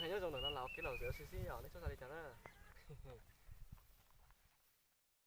Nyob zoo ntawm no los kev laus txawm ua si xwb os, nej txhob xav li cas na.